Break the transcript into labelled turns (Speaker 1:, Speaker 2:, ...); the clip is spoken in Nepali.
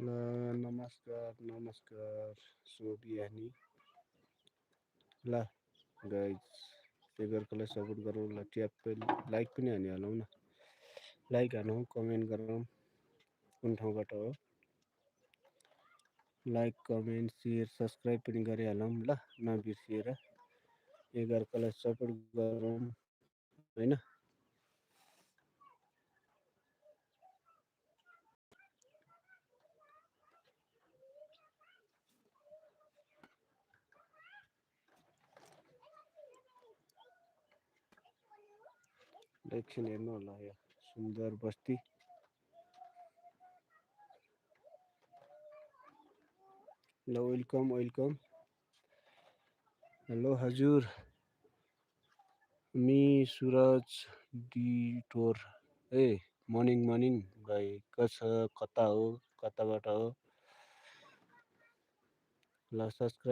Speaker 1: ल नमस्कार नमस्कार शुभ बिहानी ल गाइज सेगरकोलाई सपोर्ट गरौँ ल ट्याप्पै लाइक पनि हानिहालौँ न लाइक हानौँ कमेन्ट गरौँ कुन ठाउँबाट हो लाइक कमेन्ट सेयर सब्सक्राइब पनि गरिहालौँ ल नबिर्सिएर एघारकोलाई सपोर्ट गरौँ होइन एकछिन हेर्नु होला यो सुन्दर बस्ती ल वेलकम वेलकम हेलो हजुर मी सुरज डिटोर ए मर्निङ मर्निङ भाइ कता हो कताबाट हो ल सब्सक्राइब